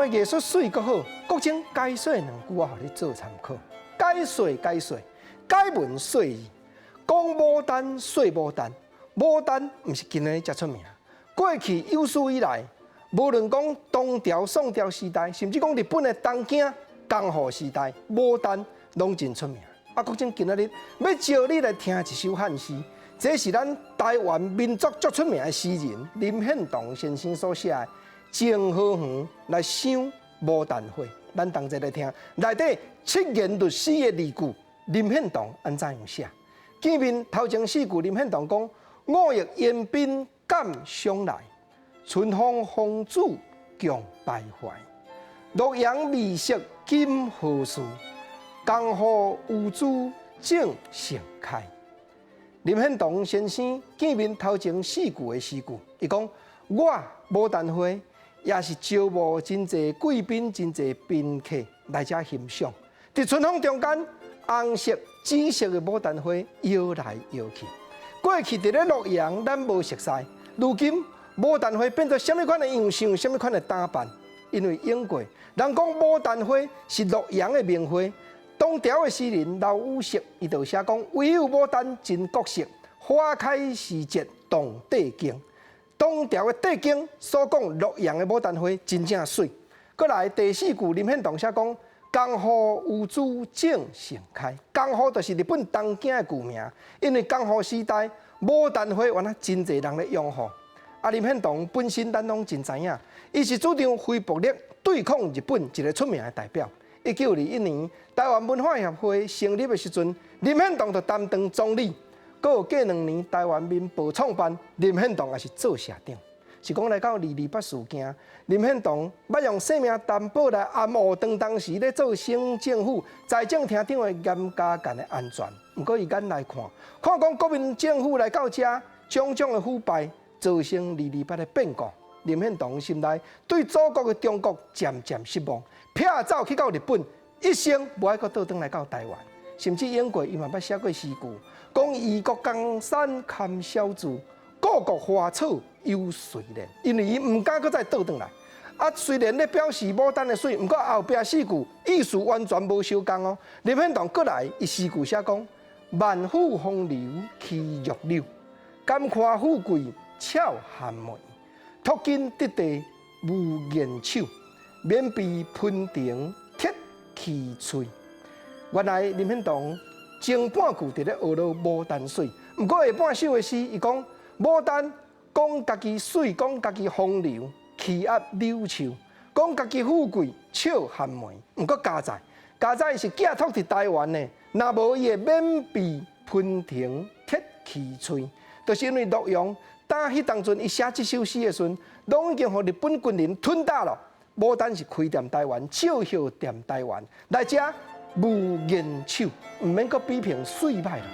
的藝術媠閣好，國清解說兩句我予你做參考。解說解說，解文說字，講牡丹說牡丹，牡丹毋是今仔日才出名。過去有史以來，無論講唐朝、宋朝時代，甚至講日本的東京、江戶時代，牡丹攏真出名。啊，國清今仔日欲招你來聽一首漢詩，這是咱台灣民族足出名的詩人林獻堂先生所寫的《情河園來賞牡丹花》。咱同齊來聽內底七言律詩的字句，林獻堂按怎樣寫？見面頭前四句，林獻堂講：五岳煙濱感賞來，春風風子共徘徊。洛陽美色今何時？江戶有姿正盛開。林獻堂先生見面頭前四句的詩句，伊講：我牡丹花也是招募真濟貴賓、真濟賓客來遮欣賞。佇春風中間，紅色、紫色的牡丹花搖來搖去。過去佇咧洛陽，咱無熟似。如今牡丹花變做啥物款的樣式，啥物款的打扮？因為英國人講牡丹花是洛陽的名花。唐朝的詩人劉禹錫，伊就寫講：唯有牡丹真國色，花開時節動帝京。唐朝的帝京所講洛陽的牡丹花真正媠。閣來第四句林獻堂寫講：江戶有姿正盛開。江戶就是日本東京的舊名，因為江戶時代牡丹花原來真濟人咧擁護。啊，林獻堂本身咱攏真知影，伊是主張非暴力對抗日本一個出名的代表。1921年，台灣文化協會成立的時陣，林獻堂就擔當總理。閣有過2年，台灣民報創辦，林獻堂也是做社長。是講來到228事件，林獻堂欲用性命擔保來掩護當時咧做省政府財政廳長的嚴家淦的安全。毋過伊眼來看，看講國民政府來到遮，種種的腐敗，造成二二八的變故。林獻堂心內對祖國的中國漸漸失望，撇走去到日本，一生無愛閣倒轉來到台灣。甚至英國伊嘛捌寫過詩句，講異國江山堪小覛，故國花草猶隨憐。因為伊毋敢閣再倒轉來。啊，雖然咧表示牡丹的媠，毋過後壁四句意思完全無相仝哦。林獻堂閣來，伊詩句寫講：萬府風流綺玉柳，甘看富貴俏寒梅。托金得地無言手，免被噴亭鐵齒喙。原來林獻堂前半句佇咧學落牡丹媠，毋過下半首的詩，伊講牡丹講家己媠，講家己風流，欺壓柳樹，講家己富貴俏寒梅。毋過佳哉，佳哉是寄託佇台灣的，若無伊會免被噴亭鐵齒喙，就是因為洛陽。當彼當陣，伊寫這首詩的時陣，攏已經予日本軍人吞打了。牡丹是開踮台灣，照葉踮台灣，來遮無言手，毋免閣比評媠歹啦。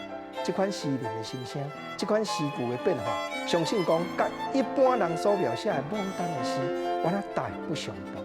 這款詩人的心聲，這款詩句的變化，相信講佮一般人所描寫的牡丹的詩，原來大不相同。